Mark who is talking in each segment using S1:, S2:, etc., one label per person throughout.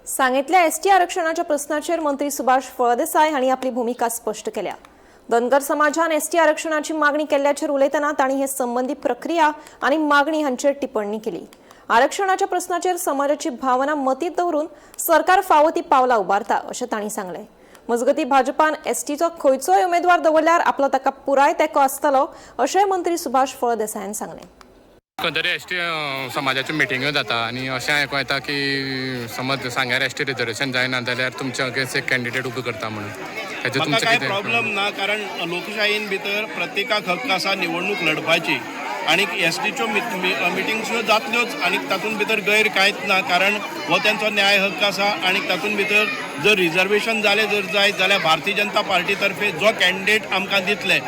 S1: सांगेंतल्या ST आरक्षणाच्या प्रस्नाचेर मंत्री सुभाष फळदेसाय हांणी आपली भुमिका स्पश्ट केल्या. धनगर समाजान एसटी आरक्षणाची मागणी केल्ल्याचेर उलयतना तांणी हे संबंदी प्रक्रिया आनी मागणी हांचेर टिप्पणी केली. आरक्षणाच्या प्रस्नाचेर समाजाची भावना मतींत दवरून सरकार फावो ती पावलां उबारता अशें तांणी सांगलें. मजगतीं, भाजपान एसटीचो खंयचोय उमेदवार दवरल्यार आपलो ताका पुराय तेंको आसतलो अशेंय मंत्री सुभाष फळदेसायान सांगलें.
S2: खंय तरी एसटी समाजाच्यो मिटिंग्यो जाता आनी अशें आयकूं येता की समज सांग्यार एसटी रिजर्वेशन जायना जाल्यार तुमच्या अगेन्स्ट एक कॅन्डिडेट उबो करता म्हणून. हेजें
S3: म्हाका
S2: तुमचें
S3: कांय
S2: कितें?
S3: प्रॉब्लम ना, कारण लोकशायेन भितर प्रत्येकाक हक्क आसा निवडणूक लढपाची आनी एसटीच्यो मिटिंग्स ह्यो जातल्योच आनी तातूंत भितर गैर कांयच ना, कारण हो तेंचो न्याय हक्क आसा. आनी तातूंत भितर जर रिजर्वेशन जालें जर जायत जाल्यार भारतीय जनता पार्टी तर्फे जो कॅन्डिडेट आमकां दितले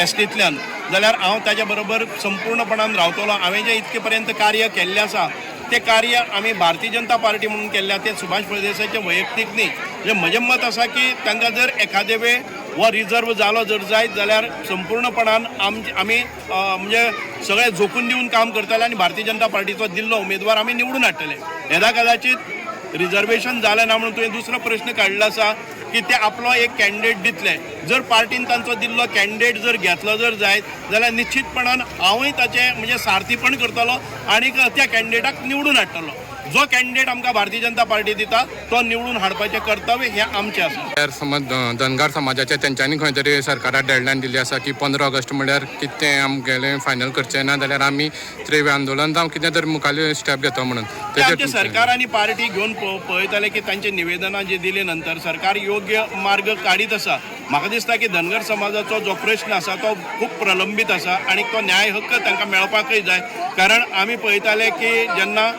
S3: एसटींतल्यान जाल्यार हांव ताच्या बरोबर संपूर्णपणान रावतलो. हांवें जें इतके पर्यंत कार्य केल्लें आसा तें कार्य आमी भारतीय जनता पार्टी म्हणून केल्लें, तें सुभाष फळदेसायचें वैयक्तीक न्ही. म्हणजे म्हजें मत आसा की तांकां जर एखादे वेळ हो रिजर्व जालो जर जायत जाल्यार संपूर्णपणान आमचे आमी म्हणजे सगळें झोकून दिवन काम करतले आनी भारतीय जनता पार्टीचो दिल्लो उमेदवार आमी निवडून हाडटले. येदा कदाचित रिजर्वेशन जालें ना म्हणून तुवें दुसरो प्रश्न काडलो आसा की ते आपलो एक कॅन्डिडेट दितले. जर पार्टीन तांचो दिल्लो कॅन्डिडेट जर घेतलो जर जायत जाल्यार निश्चितपणान हांवूय ताचें म्हणजे सारथीपण करतलो आनी त्या कॅन्डिडेटाक निवडून हाडटलो. जो कॅन्डिडेट आमकां भारतीय जनता पार्टी दिता तो निवडून हाडपाचें कर्तव्य हें आमचें आसा.
S2: जाल्यार समज धनगर समाजाचे तेंच्यांनी खंय तरी सरकाराक डेडलायन दिल्ली आसा की 15 ऑगस्ट म्हळ्यार कितें आमगेलें फायनल करचें ना जाल्यार आमी तीव्र आंदोलन जावं कितें तरी मुखाल्ले स्टेप घेता म्हणून.
S3: ते
S2: तेजेर
S3: आमचे
S2: तुमचें?
S3: सरकार आनी पार्टी घेवन पळयताले की तांचे निवेदनां जी दिले नंतर सरकार योग्य मार्ग काडीत आसा. म्हाका दिसता की धनगर समाजाचो जो प्रश्न आसा तो खूब प्रलंबीत आसा आनी तो न्याय हक्क तांकां मेळपाकय जाय, कारण आमी पळयताले की जेन्ना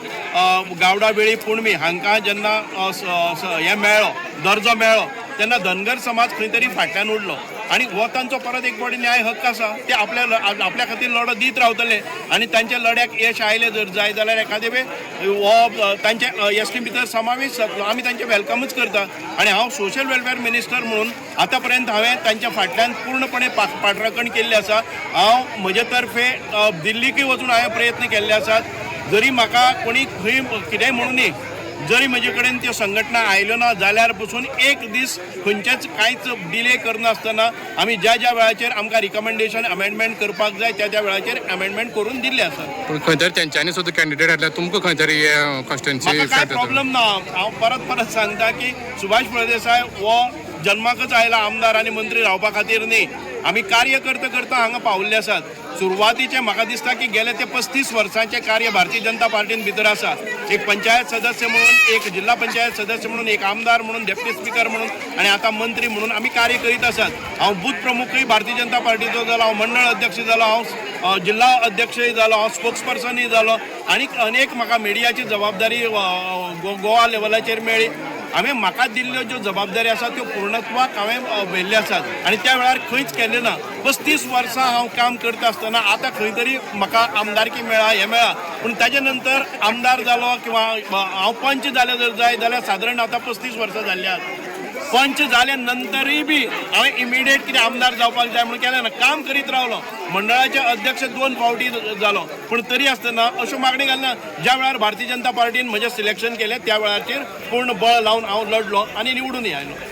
S3: गावडा, वेळीप, कुणबी हांकां जेन्ना हें मेळ्ळो, दर्जो मेळ्ळो, तेन्ना धनगर समाज खंय तरी फाटल्यान उरलो आनी हो तांचो परत एक फावटी न्याय हक्क आसा. ते आपल्या आपल्या खातीर लढो दीत रावतले आनी तांच्या लढ्याक यश आयलें जर जाय जाल्यार एखादे वेळ हो तांचे एसटी भितर समावेश जातलो. आमी तांचे वेलकमूच करता आनी हांव सोशल वेलफेअर मिनिस्टर म्हणून आतां पर्यंत हांवें तांच्या फाटल्यान पूर्णपणे पाठराखण केल्ली आसा. हांव म्हजे तर्फे दिल्लीकय वचून हांवें प्रयत्न केल्ले आसात. जरी म्हाका कोणी खंय कितेंय म्हणून, जरी म्हजे कडेन त्यो संघटना आयल्यो ना जाल्यार पसून एक दीस खंयचेच कांयच डिले करनासतना आमी ज्या ज्या वेळाचेर आमकां रिकमेंडेशन अमेंडमेंट करपाक जाय त्या त्या वेळाचेर अमेंडमेंट करून दिल्ले आसात.
S2: पूण खंय तरी तेंच्यांनी सुद्दां कॅन्डिडेट हाडल्यार तुमकां खंय तरी कॉन्स्टिट्युएन्सी
S3: म्हाका कांय प्रॉब्लम ना. हांव परत परत सांगता की सुभाष फळदेसाय हो जन्माकच आयला आमदार आनी मंत्री रावपा खातीर न्ही. आमी कार्य करता करता हांगा पावल्ले आसात. सुरवातीचे म्हाका दिसता की गेले ते 35 वर्सांचे कार्य भारतीय जनता पार्टीन भितर आसा. एक पंचायत सदस्य म्हणून, एक जिल्हा पंचायत सदस्य म्हणून, एक आमदार म्हणून, डेप्युटी स्पीकर म्हणून आनी आतां मंत्री म्हणून आमी कार्य करीत आसात. हांव बूथ प्रमुखूय भारतीय जनता पार्टीचो जालो, हांव मंडळ अध्यक्ष जालो, हांव जिल्हा अध्यक्षय जालो, हांव स्पोक्स पर्सनूय जालो आनी अनेक म्हाका मिडियाची जबाबदारी गोवा लेवलाचेर मेळ्ळी. हांवें म्हाका दिल्ल्यो ज्यो जबाबदारी आसा त्यो पूर्णत्वाक हांवें व्हेल्ल्यो आसात आनी त्या वेळार खंयच केलें ना. 35 वर्सां हांव काम करता आसतना आतां खंय तरी म्हाका आमदारकी मेळ्ळा, हें मेळ्ळा, पूण ताजे नंतर आमदार जालो किंवा हांव पंच जालें जर जाय जाल्यार सादारण आतां 35 वर्सां जाल्ली आसात. पंच जाल्या नंतरूय बी हांवें इमिडिएट कितें आमदार जावपाक जाय म्हणून केलें ना. काम करीत रावलो. मंडळाचे अध्यक्ष दोन फावटी जालो, पूण तरी आसतना अश्यो मागणी घालना. ज्या वेळार भारतीय जनता पार्टीन म्हजें सिलेक्शन केलें त्या वेळाचेर पूर्ण बळ लावन हांव लढलो आनी निवडून आयलो.